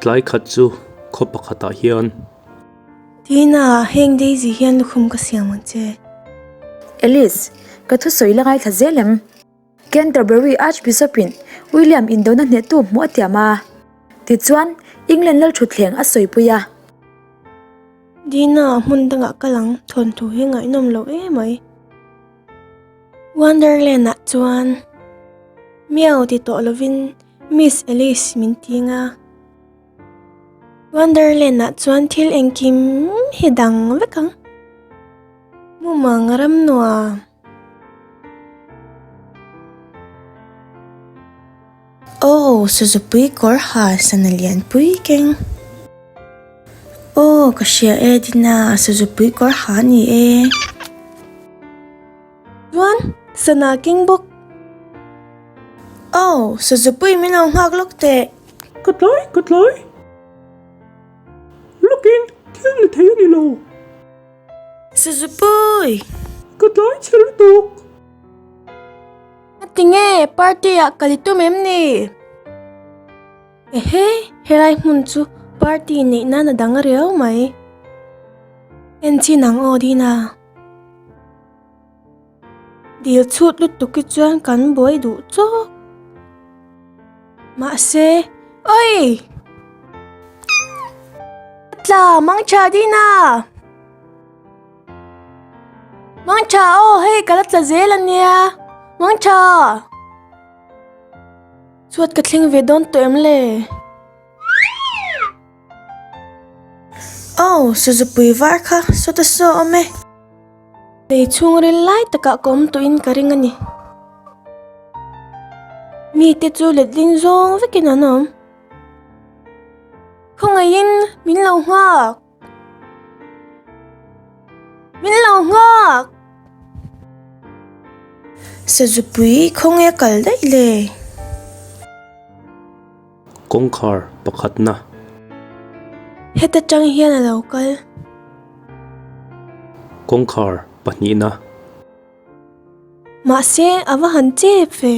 Tlai khat chu khaw pakhatah hian. Tina, heng Daisy hian lukhum ka siam ang che. Alice, ka thusawi la ngaithla zel em? Canterbury Archbishop-in William indona hnehtu hmuh a tiam a, tichuan England lalthutthleng a sawipui a. Dina, hmun dangah kal ang, thawnthu hi ngaihnawm lo emai. Wonderland ah chuan Meow ti tawh lovin Miss Alice min ting a. Wonderland ah chuan thil engkim hi dang vek ang. Mumang ram nuam. Aw, Suzupui kawr ha sana lianpui keng. Aw, ka hria e Dina, Suzupui kawr ha a ni e. Chuan, sana keng bawk. Aw, Suzupui min lo nghak lawk teh. Ka tlai, ka tlai. Lawkin thil ni thei a ni lo. Suzupui! Ka tlai chhe lutuk. A ti nge party ah kal i tum em ni? Ehe, helai hmun chu party neih nan a dang riau mai. En chin ang aw Dina. Dil chhut lutuk hi chuan kan buai duh chawk. Mahse, oi! Tla mangtha Dina! Mangtha aw hei ka la tla zel ania Mangtha Chhuat ka thleng ve dawn tawh em le Aw Suzupui var kha sawta saw awm e. Lei chhungril lai takah ka awm tawhin ka ring a ni. Mite chu letling zawng vekin an awm. Khawngaihin min lo nghak. Min lo nghak! Sazupui khawnge kal daih le? Kawngkhar pakhatna. Heta tang hian a lo kal. Kawngkhar pahnihna. Mahse a va han chep ve.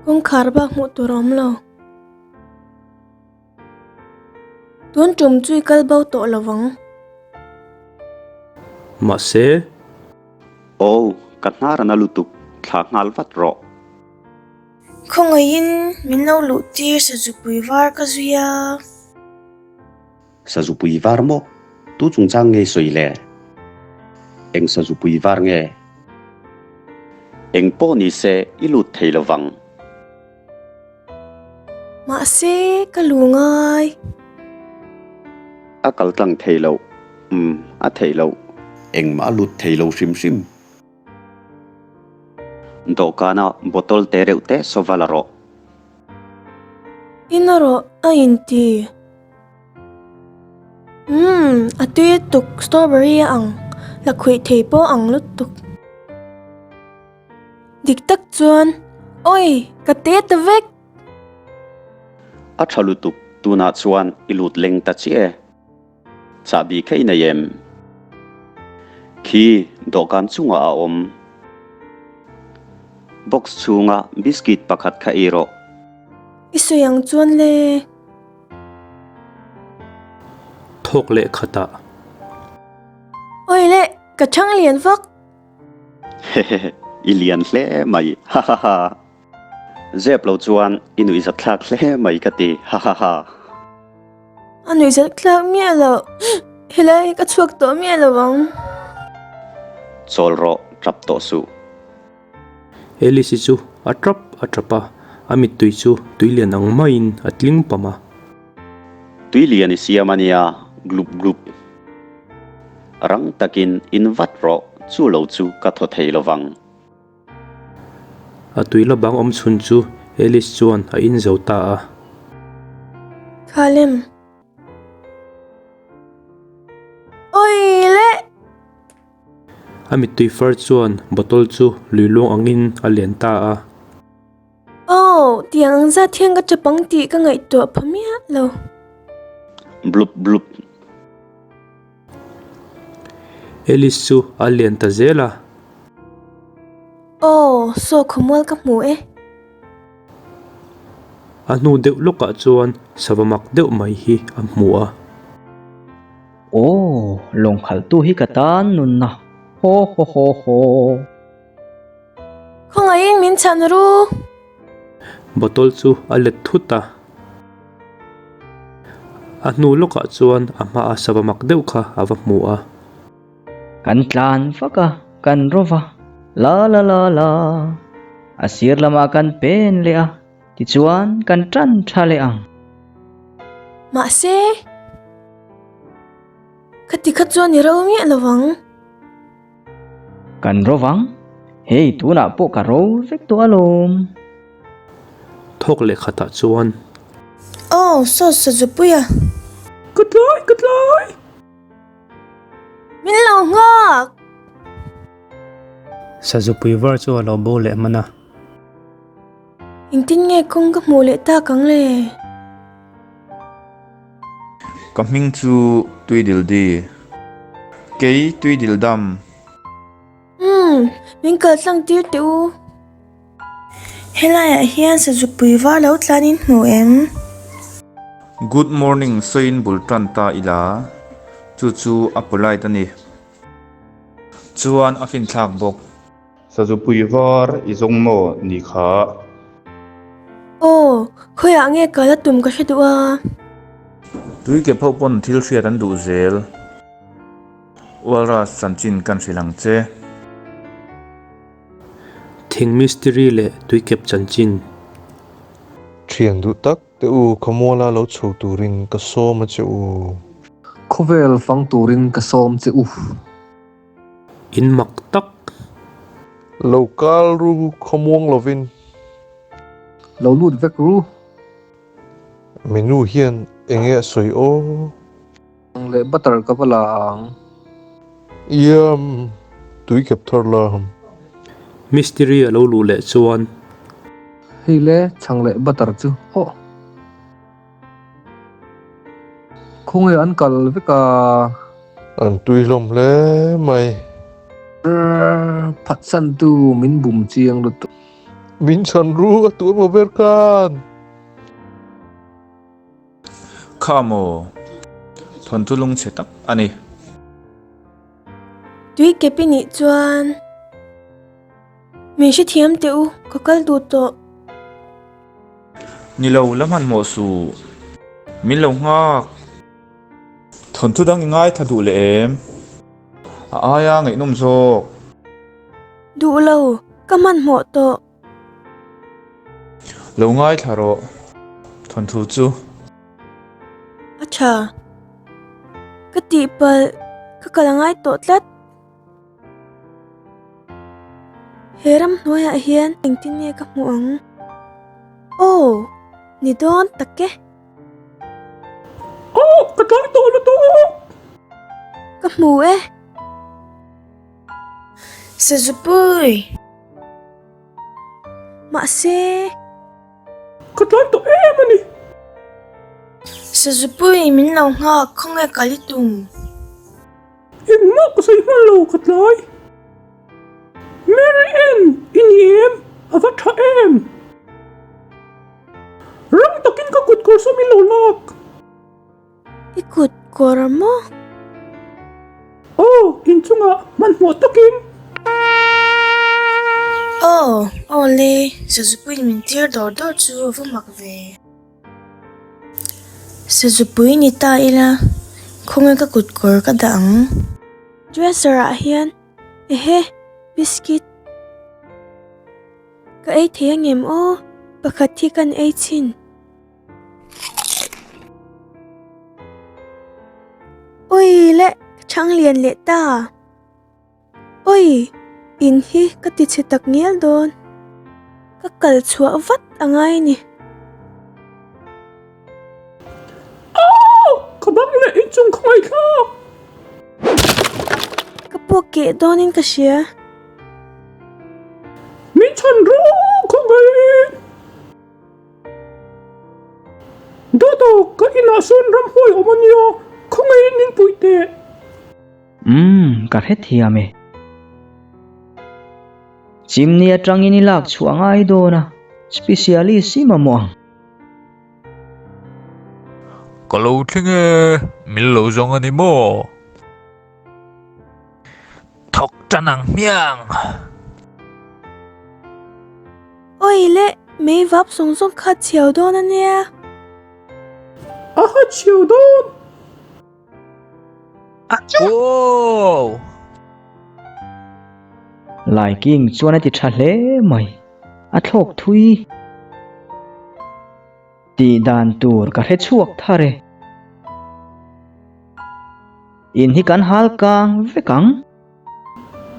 Kawngkhar bak hmuh tur a awm lo. Tun tum chu i kal bo tawh lo vang. Mahse. Aw, ka hnar ana lutuk, thla nghal vat rawh. Khawngaihin min lo luh tir Sazupui var ka zui a. Sazupui var maw? Tu chungchang nge sawi le? Eng sazupui var nge? Eng pawh ni se i lut thei lo vang. Mahse, ka lu ngai. A kal tlang thei lo. Umm, a theih loh. Engmah a lut thei lo hrim hrim. Dawhkana bottle te reuh te sawva la rawh. In rawh a inti. Umm, a tui lutuk strawberry a ang. Lakhuih thei pawh ang lutuk. Dik tak chuan, Oi, ka te ta vek! A tha lutuk, tunah chuan i lut leng ta chiah e. Chahbi kha i nei em? Khi dawhkan chungah a awm. Box chhunga biscuit pakhat kha ei rawh. I sawi ang chuan le. Thawk leh khatah. Oi le, ka chhang lian vak! Hehehe, i lian hle mai, hahaha. Zep lo chuan i nuihzat thlak hle mai ka ti, hahaha. A nuihzat thlak miah lo, helai ka chhuak tawh miah lo ang. Chawl rawh, tap tawh suh. Alice-i chu a tap a tap a, a mittui chu tuilian ang maiin a tling pam a. Tuilian i siam a nia, glup glup. Rang takin in vat rawh, chu lo chu ka thaw thei lo vang. A tui la bang awm chhun chu Alice chuan a in zo ta a. Khalem. Oi le! A mittui far chuan bottle chu lui luang angin a lian ta a. Aw, tiang ang zat hian ka chap ang tih ka ngaihtuah pha miah lo. Blup blup. Alice chu a lian ta zel a. Aw, saw khawmual ka hmu e. A hnu deuh lawkah chuan sava mak deuh mai hi a hmu a. Aw, lawng khalhtu hi ka tan nunna, haw haw haw haw. Khawngaihin min chhan ru. Bottle chu a let thut a. A hnu lawkah chuan a hmaa sava mak deuh kha a va hmu a. Kan tlan vak a, kan ro va, la la la la. A sir lamah kan pen leh a, tichuan kan tan tha leh ang. Mahse, khati kha chuan i ro miah lo vang. Kan ro vang, hei tunah pawh ka ro vek tawh alawm. Thawk leh khatah chuan. Aw, saw Sazupuia. Ka tlai, ka tlai! Min lo nghak! Sazupui var chu a lo bo leh hman a. Engtin nge kawng ka hmuh leh tak ang le? Ka hming chu Tuidildi. Kei Tuidildam. Umm, min kal tlang tir teh u. Helaiah hian sazupui var lo tlan in hmu em? Good morning sawiin bul tan ta ila, chu chu a polite a ni. Chuan a finthlak bawk. Sazupui var i zawng maw ni kha? Aw, khawiah nge kal a tum ka hre duh a. Tui kep ho pawn thil hriat an duh zel. Walrus chanchin kan hrilh ang che. Thing mistiri leh tuikep chanchin. Thian duh tak te u khawmuala lo chho turin ka sawm a che u. Khawvel fang turin ka sawm che u. In mak tak. Lo kal ru khawmuang lovin. Lo lut vek ru. Menu hian enge a sawi aw? Ang leh butter ka va la ang. Iam, tui kep thar la. Mistiri a lo luh leh chuan. Hei le, chhang leh butter chu aw. Khawnge an kal vek a. An tui hlawm hle mai. Phatsan tu min bum chiang lutuk. Min chhan ru a tu emaw ber khan. Kha maw? Thawnthu lungchhe tak a ni. Tui kep i nih chuan min hrethiam teh u, ka kal duh tawh. Ni lo, la hmanhmawh suh. Min lo nghak. Thawnthu dang i ngaithla duh leh em? A aia ngaihnawm zawk. Duh lo, ka hmanhmawh tawh. Lo ngaithla rawh, thawnthu chu. A tha. Ka tihpalh, ka kal a ngai tawh tlat. He ramhnuaiah hian engtin nge ka hmuh ang? Aw, ni dawn tak e. Aw, ka tlai tawh lutuk! Ka hmu e. Sazupui! Mahse. Ka tlai tawh em a ni. Sazupui, min lo nghak, khawnge kal i tum? Engmah ka sawi hman lo, ka tlai. Mary Ann, i ni em? A va tha em? Rang takin ka kut kawr sawm i lo lak. I kut kawr a maw? Aw, inchungah hmanhmawh takin. Aw, aw le, Sazupuiin min tir dawr dawr chu a va mak ve. Sazupui ni ta ila, khawnge ka kut kawr ka dah ang? Dresser ah hian, ehe, biscuit. Ka ei thei angem aw, pakhat hi kan ei chhin. Ui le, ka chhang lian leh ta. Ui, in hi ka ti chhe tak ngial dawn. Ka kal chhuah vat a ngai a ni. Aw, ka bang leh inchung ka ngaihthlak. Ka puak keh dawnin ka hria. Min chhan rawh khawngaiin. Dawta, ka inah sawn ramhuai awm a nia, khawngaihin min puih teh. Umm, ka hrethiam e. Chimney atangin i lak chhuah ngai dawn a, specialist i mamawh ang. Ka lo thleng e, min lo zawng a ni maw? Thawk tan ang hmiang. Awi le, mei vap zawng zawng kha chhiau dawn a nia. A ha chhiau dawn. Aww! Lai King chuan a ti tha hle mai, a thlawk thui. Tih dan tur ka hre chhuak thar e. In hi kan hal kang vek ang.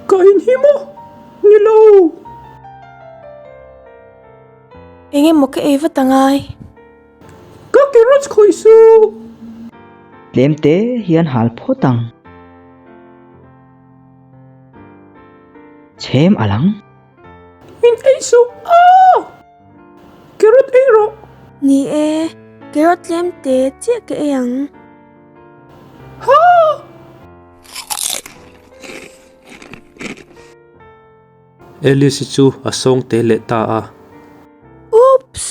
Ka in hi maw? Ni lo. Eng emaw ka ei vat angai. Ka carrots khawih suh. Tlem te hian hal phawt ang. Chhem a lang. Min ei suh a! Carrot ei rawh. Ni e, carrot tlem te chiah ka ei ang. Ha! Alice-i chu a sawng te leh ta a. Oops!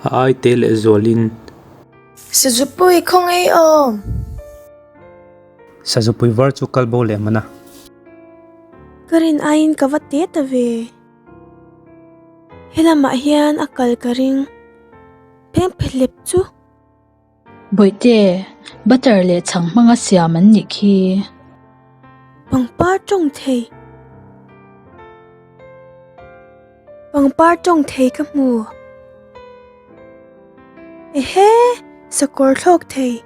A ai te leh zualin. Sazupui khawngaih awm! Sazupui var chu kal bo leh hman a. Ka rin aiin ka va te ta ve. Helamah hian a kal ka ring. Phengphehlep chu. Bawihte, butter leh chhang hmanga siam an nih khi. Pangpar tawng thei. Pangpar tawng thei ka hmu. Ehe! Sakawr thlawk thei.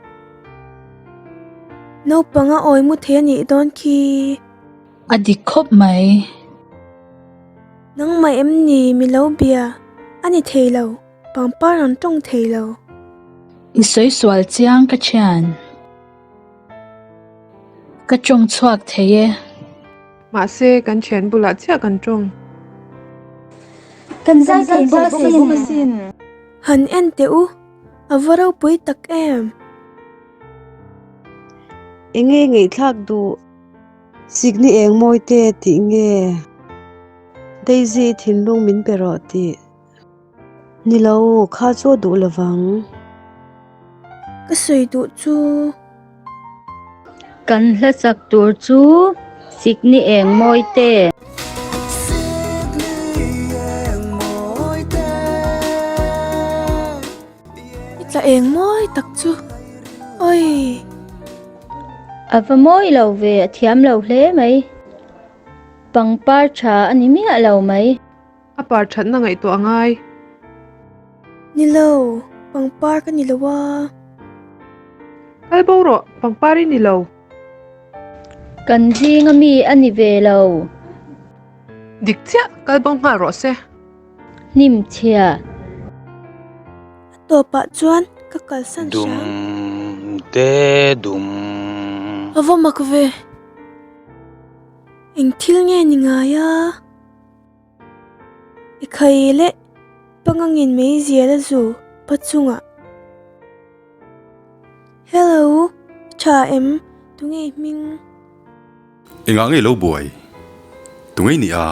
Naupang a awi mu thei a nih dawn khi. A dik khawp mai. Nangmah em ni mi lo bia? A ni thei lo, pangpar an tawng thei lo. I sawi sual chiang ka thian. Ka tawng chhuak thei e. Mahse, kan thian bulah chiah kan tawng. Kan zai thei bawk asin. Han en teh u, a va ropui tak em. Enge ngaihthlak duh? Sikni eng mawi te tih nge? Daisy thinlung min pe rawh tih. Ni lo, kha chu a duh lovang. Ka sawi duh chu. Kan hla chak tur chu Sikni eng mawi te. I tla eng mawi tak chu. Oi! A va mawi lo ve, a thiam lo hle mai. Pangpar tha a ni miah lo mai. A par thatna ngaihtuah a ngai. Ni lo, pangpar ka ni lo a. Kal bo rawh, pangpar i ni lo. Kan zinga mi a ni ve lo. Dik chiah, kal bo nghal rawh se. Hnim chhia. A tawpah chuan ka kalsan hram. Dum te dum. A va mak ve. Eng thil nge ni ngai a? I khai leh pangangin mei zial a zu pa chungah. Hello, i tha em? Tunge i hming? Engah nge lo buai? Tunge i nih a?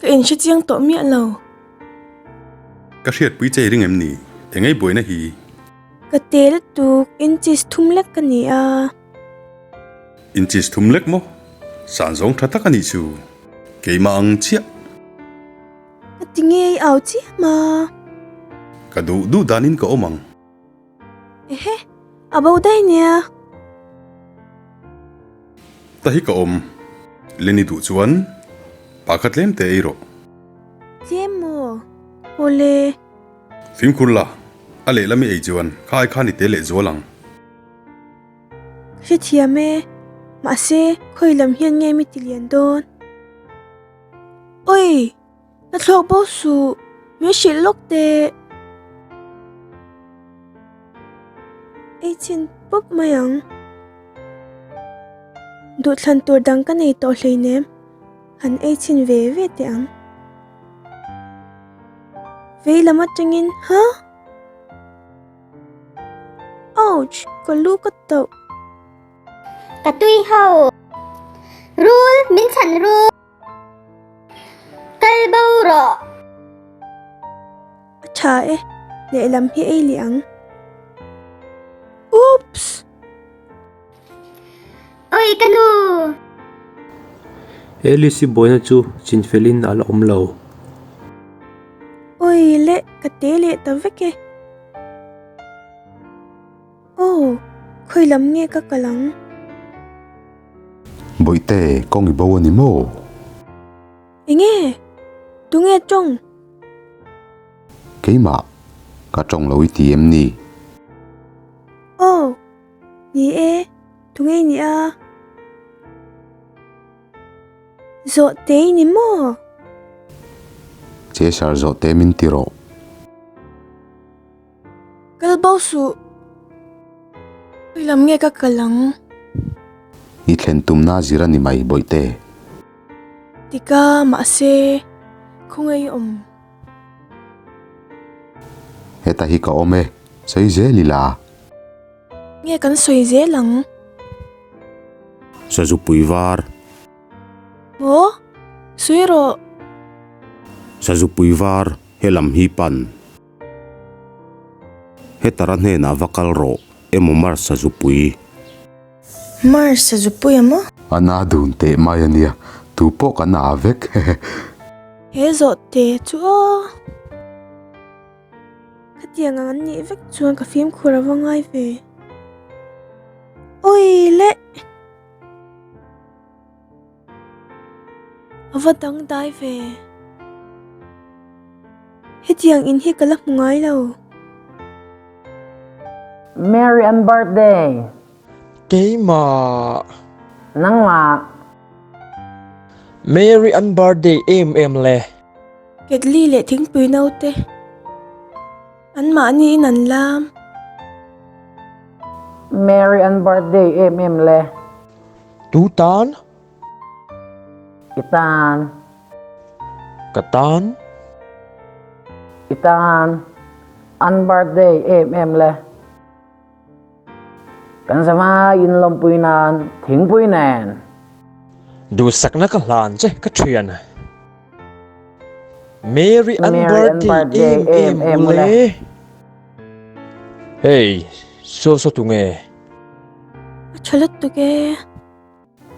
Ka inhre chiang tawh miah lo. Ka hriatpui che i ring em ni? Engei buaina hi? Ka te lutuk, inches thum lek ka ni a. Inches thum lek maw? San zawng tha tak a nih chu. Keimah ang chiah. Ka ti ngei au chiam a. Ka duh duh danin ka awm ang. Ehe, a bo daih nia. Ta hi ka awm. Lenny duh chuan pa kha tlem te ei rawh. Tlem maw? Awle. Fimkhur la, a lehlam i ei chuan kha ai khan i te leh zual ang. Hrethiam e, mahse khawi lam hian nge mi ti lian dawn? Oi! Na thlawk bo suh, min hrilh lawk teh. Ei chhin pawp mai ang. Duhthlan tur dang ka nei tawh hleinem, han ei chhin ve ve teh ang. Vei lam atangin, ha? Ouch! Ka lu ka tauh. Ka tui ho. Rul, min chhan ru. Kal bo rawh. A Tha e, lehlam hi ei leh ang. Oops! Oi ka nu! Alice-i buaina chu chinfelin a la awm lo. Oi le, ka te leh ta vek e. Aw, khawi lam nge ka kal ang? Bawihte, kawng i bo a ni maw? Enge? Tunge tawng? Keimah, ka tawng lo i ti em ni? Aw, ni e, tunge i nih a? Zawhte i ni maw? Cheshire zawhte min ti rawh. Kal bo suh. Khawi lam nge ka kal ang? I thlen tumna zir a ni mai Bawihte. Tika mahse khawngaih i awm. Heta hi ka awm e, sawi zel ila. Nge kan sawi zel ang? Sazupui var. Maw? Sawi rawh. Sazupui var he lam hi pan. Hetara hnenah va kal rawh emaw Mars sazupui. Mars sazupui a maw? A na dun teh mai a nia, tu pawh kan a vek hehe. He zawh te chu aw. Khatiang ang an nih vek chuan ka fimkhur a va ngai ve. Awi le! A va dangdai ve. Hetiang in hi ka la hmu ngai lo. Mary an birthday. Keimah. Nangmah. Mary an birthday em em le. Ketli leh thingpui naute. Anmahni in an lam. Mary an birthday em em le. Tu tan? I tan. Ka tan? I tan. An birthday em em le. Kan zama in lawmpui nan thingpui nen. Duhsakna ka hlan che ka thian. Mary an birthday em em ule. Hey, saw saw tunge? A tha lutuk e.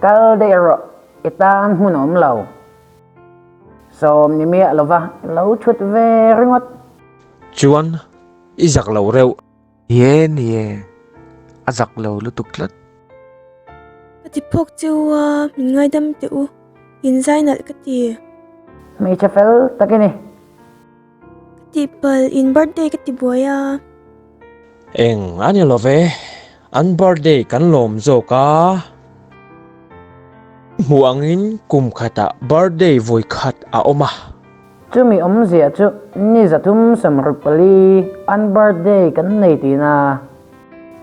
Kal daih rawh, i tan hmun a awm lo. Sawm ni miah lova lo thut ve ringawt. Chuan i zak lo reuh. Ni e, ni e, a zak lo lutuk tlat. Ka ti phawk che u a, min ngaidam teh u, in zai nalh ka ti. Hmeichhe fel tak i ni. Ka tihpalh, in birthday ka ti buai a. Eng a ni lo ve, an birthday kan lawm zawk a. Hmuh angin kum khatah birthday vawi khat a awm a. Chumi awmzia chu ni 364 an birthday kan nei tihna.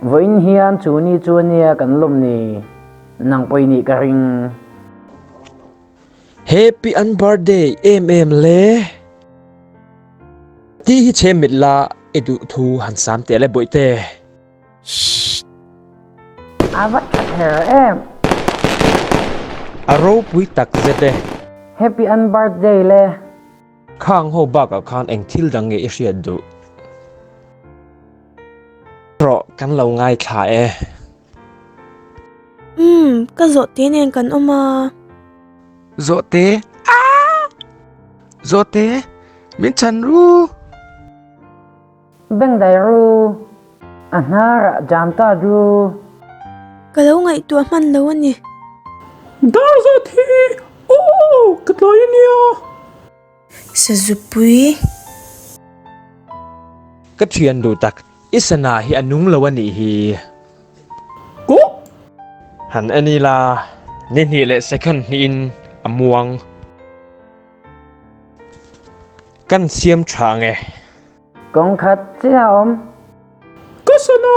Vawiin hian chu ni chu ania kan lawm ni, nang pawh i nih ka ring. Happy an birthday em em le. Ti hi chhe mit la i duh thu han sam teh le bawihte. Shhh! A va tha kher em! A ropui tak zet e. Happy an birthday le. Khang ho bakah khan eng thil dang nge i hriat duh? Rawh kan lo ngaithla e. Umm, ka zawhte nen kan awm a. Zawhte? Aaa! Zawhte, min chhan ru! Bengdai ru, a hnarah jam ta ru. Ka lo ngaihtuah hman lo a ni. Dar zat hi aw ka tlai a nia. Sazupui. Ka thian duh tak, i sana hi a nung lo a nih hi. Ko? Han en ila, ni hnih leh second hnihin a muang. Kan siam tha nge? Kawng khat chiah a awm. Ka sana!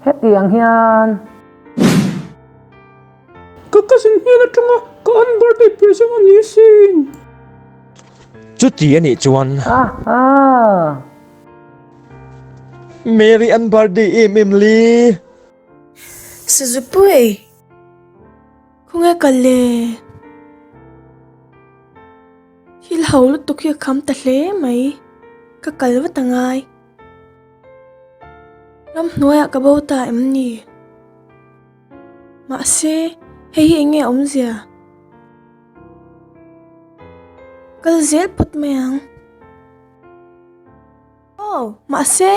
Hetiang hian. Ka cousin hnen atanga ka an birthday present a ni asin. Chuti a nih chuan. Aha! Mary an birthday em em le? Sazupui! Khawnge kal le? Thil ho lutuk hi a kham ta hle mai. Ka kal vat a ngai. Ramhnuaiah ka bo ta em ni? Mahse, hei hi eng nge awmzia? Kal zel phawt mai ang. Aw, mahse.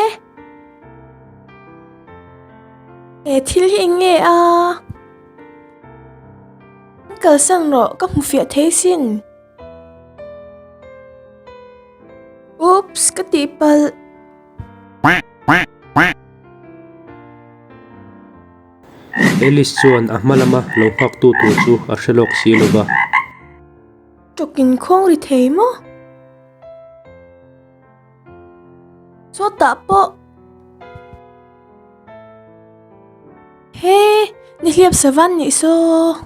He thil hi eng nge a? Min kalsan rawh, ka hmu fiah thei sin. Oops, ka tihpalh. Alice chuan a hma lama lo nghaktu tur chu a hre lawk si lo va. Tawkin khawng ri thei maw? Sawtah pawh. He, nihliap savan nih saw.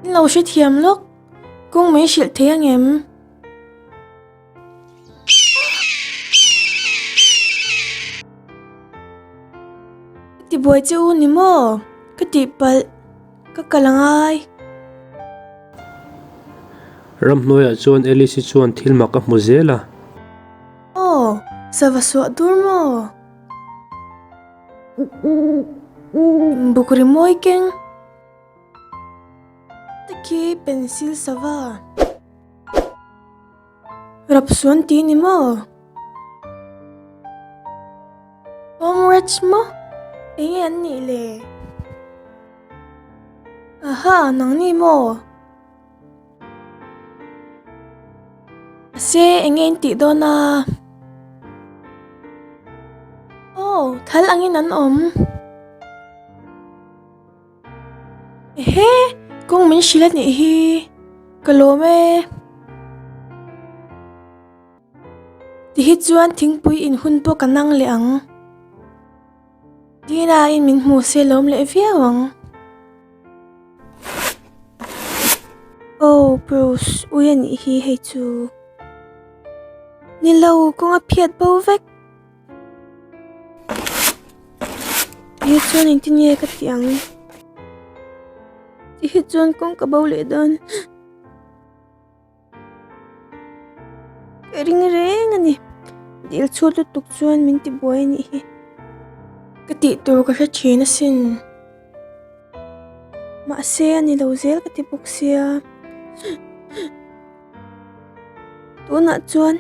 In lo hrethiam lawk, kawng mai hrilh thei ang em? Ka ti buai che u ni maw? Ka tihpalh, ka kal a ngai. Ramhnuaiah chuan Alice-i chuan thil mak a hmu zel a. Aw, sava suah dur maw? Buk rimawi keng. Tikhi pencil sava. Rap suan ti ni maw? Congrats maw? Enge an nih le? Aha, nangni maw? Mahse, enge in tih dawn a? Aw, thal angin an awm. Ehe, kawng min hrilh a nih hi. Ka lawm e. Tihi chuan thingpui in hun pawh ka nang leh ang. Dina-in min hmu se lawm leh viau ang. Oh, Bruce, ui a nih hi hei chu. Ni lo, kawng a phiat bo vek. Tihi chuan engtin nge ka tih ang? Tihi chuan kawng ka bo leh dawn. Ka ring reng a ni. Dil chhut lutuk chuan min ti buai a nih hi. Ka tih tur ka hre thin asin. Mahse a ni lo zel ka ti bawk sia. Tunah chuan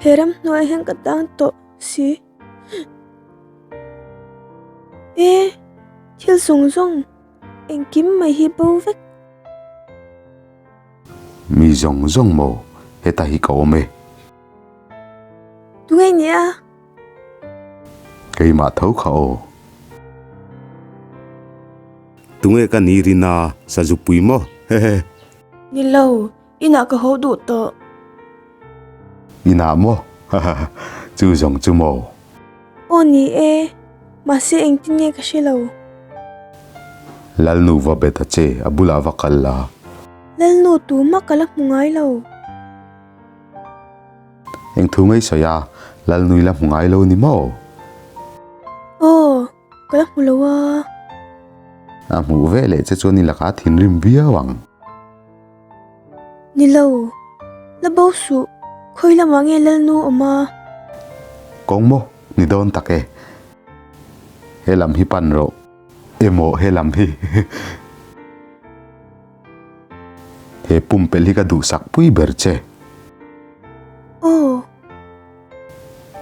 he ramhnuai hian ka tang tawh si. E, thil zawng zawng engkim mai hi bo vek. Mi zawng zawng maw heta hi ka awm e. Tunge nia? Keimah tho kha aw. Tunge ka ni Rina sazupui maw? Hehe. Ni lo, inah ka haw duh tawh. Inah maw? Hahaha, chu zawng chu maw? Aw ni e, mahse engtin nge ka hre lo. Lalnu va be ta che, a bulah va kal la. Lalnu tuma ka la hmu ngai lo. Eng thu ngei sawi a, Lalnu i la hmu ngai lo ni maw? Aw, ka la hmu lo a. A hmuh ve leh che chuan i lakah thinrim viau ang. Ni lo, la bo suh, khawi lamah nge Lalnu awm a? Kawng maw? Ni dawn tak e. He lam hi pan rawh. Emaw he lam hi. He pumpelh hi ka duhsak pui ber che. Aw.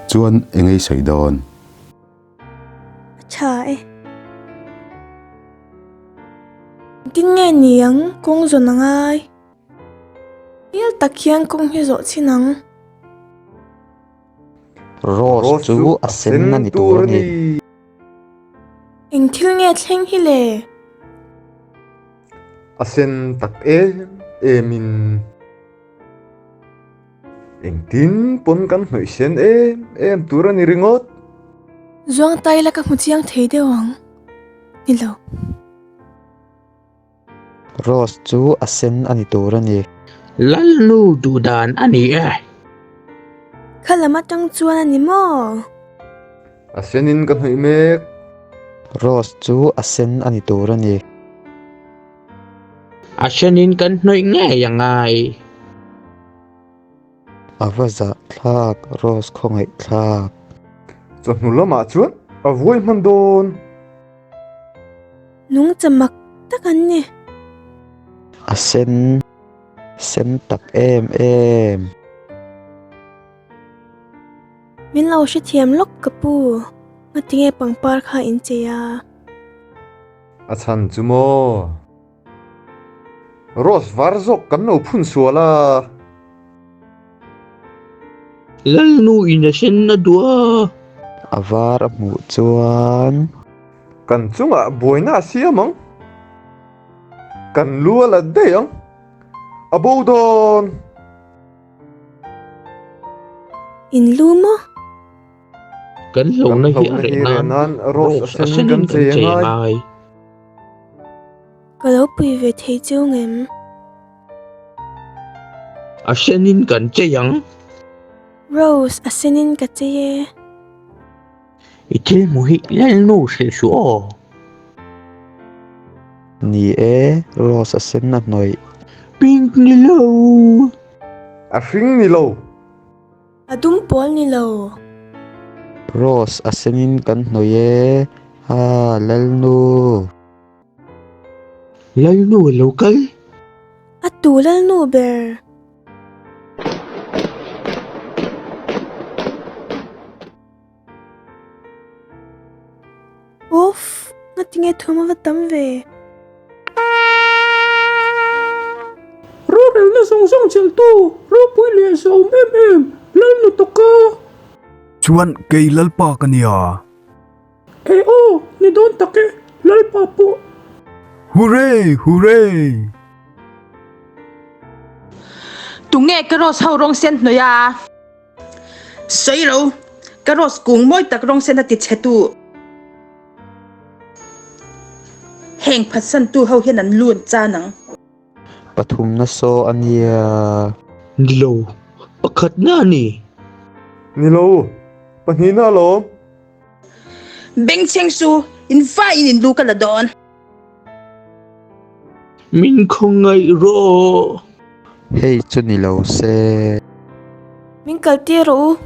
Chuan eng ei sawi dawn? A tha e. Engtin nge ni ang kawng zawn a ngai? Hmel tak hian kawng hi zawh chhin ang. Rose chu a sen a ni tur a ni. Eng thil nge thleng hi le? A sen tak em em in. Engtin pawn kan hnawih sen em em tur a ni ringawt. Zuang tai la ka hmu chiang thei deuh ang. Ni lo. Rose chu a sen a ni tur a ni. Lalnu duh dan a ni e. Kha lam atang chuan a ni maw? A senin ka hnawih mek. Rose chu a sen a ni tur a ni. A hrenin kan hnawih ngei a ngai. A va zahthlak, Rose khawngaihthlak. Chawhnu lamah chuan a vuai hman dawn. Nungcha mak tak an ni. A sen, sen tak em em. Min lo hrethiam lawk ka pu, ngatinge pangpar kha in chei a? A chhan chu maw? Rose var zawk kan lo phun sual a. Lalnu in a sen a duh a. A var a hmuh chuan. Kan chungah buaina a siam ang. Kan lu a la daih ang. A bo dawn. In lu maw? Kan hlauhna hi a reh nan Rose a senin kan chei a ngai. Ka lo pui ve thei chiu ngem? A senin kan chei ang. Rose a senin ka chei e. I thil hmu hi Lalnu hrilh suh aw. Ni e, Rose a sen a hnawih. Pink ni lo. A hring ni lo. A dum pawl ni lo. Rose a senin kan hnawih e. Ha, Lalnu. Lalnu a lo kal. A tu Lalnu ber. Uff, ngatinge thum a va tam ve. Rorelna zawng zawng chelhtu ropui leh zawm em em Lalnu tawka. Chuan kei Lalpa ka nia. E aw, ni dawn tak e, Lalpa pawh. Hooray! Hooray! Tunge ka rose ho rawng sen hnawih a? Sawi lo, ka rose kung mawi tak rawng sen a ti chhe tu. Heng phatsan tu ho hian an lu an chan ang. Pathumna saw a nia. Ni lo, pakhatna a ni. Ni lo, pahnihna alawm. Bengchheng su, in faiin in lu ka la dawn. Min khawngaih rawh. Hei chu ni lo se. Min kal tir rawh u.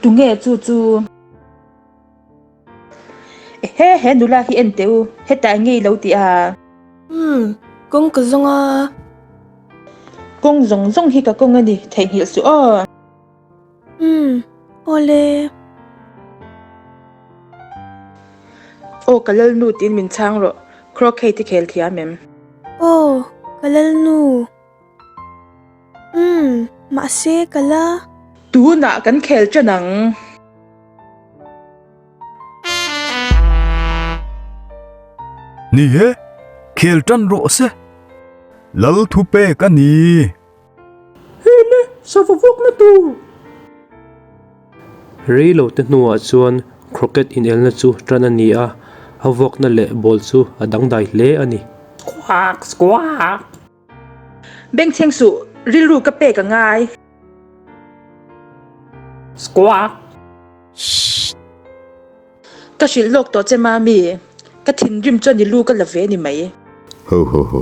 Tunge chu chu? Ehe he nula hi en teh u, hetah eng nge i lo tih a? Umm, kawng ka zawng a. Kawng zawng zawng hi ka kawng a ni, theihnghilh suh aw. Umm, awle. Aw ka lalnu tiin min chhang rawh, croquet i khel thiam em? Aw, ka lalnu. Umm, mahse ka la. Tunah kan khel ṭan ang. Ni e, khel ṭan rawh se. Lal thupek a ni. Hei le, sava vuakna tur! Rei lo te hnuah chuan croquet inelna chu tan a ni a, a vuakna leh ball chu a dangdai hle a ni. Squawk! Squawk! Bengchheng suh, rilru ka pek a ngai. Squawk! Shh! Ka hrilh lawk tawh che Mami, ka thinrim chuan i lu ka la ve ni mai. Ho ho ho,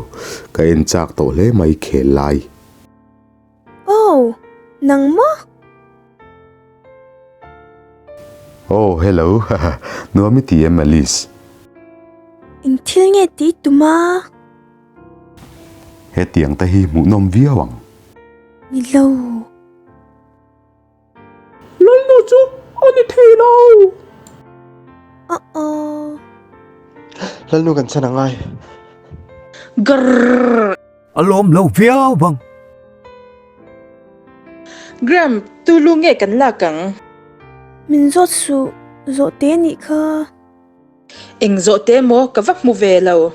ka en chak tawh hle mai khel lai. Oh, nang maw? Oh, hello, haha, nuam i ti em Alice? Eng thil nge tih i tum a? Hetiang te hi hmuhnawm viau ang. Ni lo. Lalnu chu a ni thei lo. Uh-oh. Lalnu kan chhan a ngai. Grrrr. A lawm lo viau ang. Graham, tu lu nge kan lak ang? Min zawt suh, zawhte nih kha. Eng zawhte maw ka va hmu ve lo.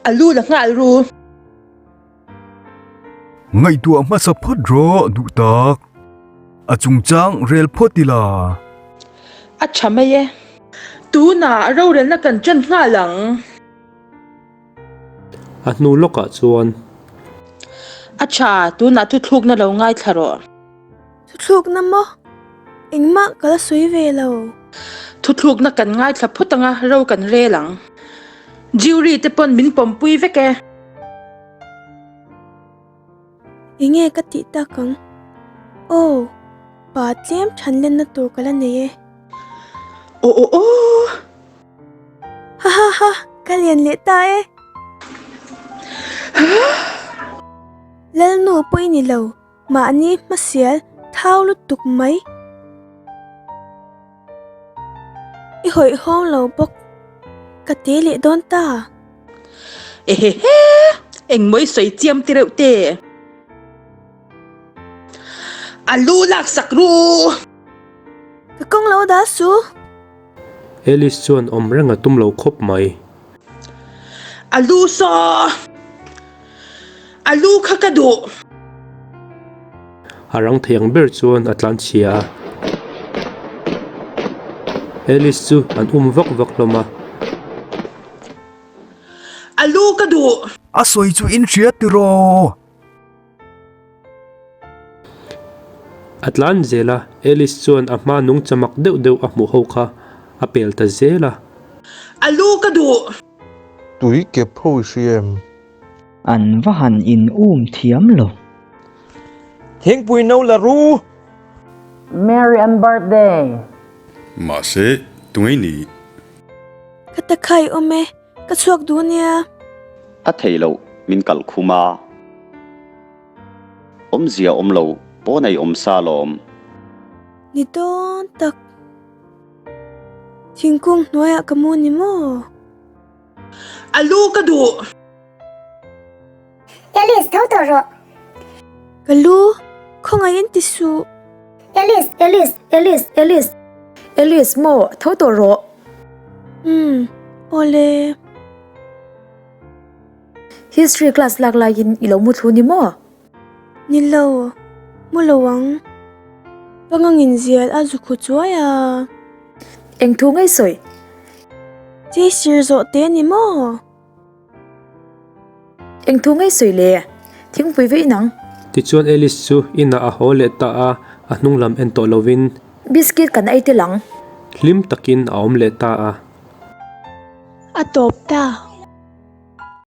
A lu la nghal ru. Ngaihtuah hmasa phawt rawh duh tak. A chungchang rel phawt ila. A tha mai e. Tunah rorelna kan ṭan nghal ang. A hnu lawkah chuan. A tha, tunah thuthlukna lo ngaithla rawh. Thuthlukna maw? Engmah ka la sawi ve lo. Thuthlukna kan ngaithla phawt anga ro kan rel ang. Jury te pawn min pawmpui vek e. Enge ka tih tak ang? Aw, pa tlem than lenna tur ka la nei e. Aw aw aw! Ha ha ha, ka lian leh ta e. Lalnu pawh i ni lo, mahni hmasial thau lutuk mai. I hawihhawm lo bawk, ka te leh dawn ta. Ehehe, engmaw i sawi chiam ti reuh te. A lu laksak ru! Ka kawng lo dah su. Alice chuan awm reng a tum lo khawp mai. A lu saw! A lu kha ka duh! A rang thei ang ber chuan a tlan chhia a. Alice chu an um vak vak hlawm a. A lu ka duh! A sawi chu in hria tiraw? A tlan zel a, Alice chuan a hma nung chamak deuh deuh a hmuh ho kha a pel ta zel a. A lu ka duh! Tui kep ho i hria em? An va han in um thiam lo. Thingpui no la ru! Merry an birthday! Mahse, tungei ni? Ka ta khai awm e, Ka chhuak duh ania. A thei loh min kalh khum a. Awmzia awm lo pawn ei awm sa lawm. Ni dawn tak. Thingkung hnuaiah ka mu ni maw? A lu ka duh. Alice, tho tawh rawh. Ka lu, khawngaihin ti suh. Alice, Alice, Alice, Alice. Alice, maw, tho tawh rawh. Umm, awle. History class lak laiin i lo mu thlu ni maw? Ni lo, mu lo ang. Pangangin zial a zu khu chuai a. Eng thu ngei sawi? Chei sir zawh te ni maw? Eng thu ngei sawi le? Thingpui ve inang. Tichuan Alice chu inah a haw leh ta a, a hnung lam en tawh lovin. Biscuit kan ei tel ang. Hlim takin a awm leh ta a. A tawp ta.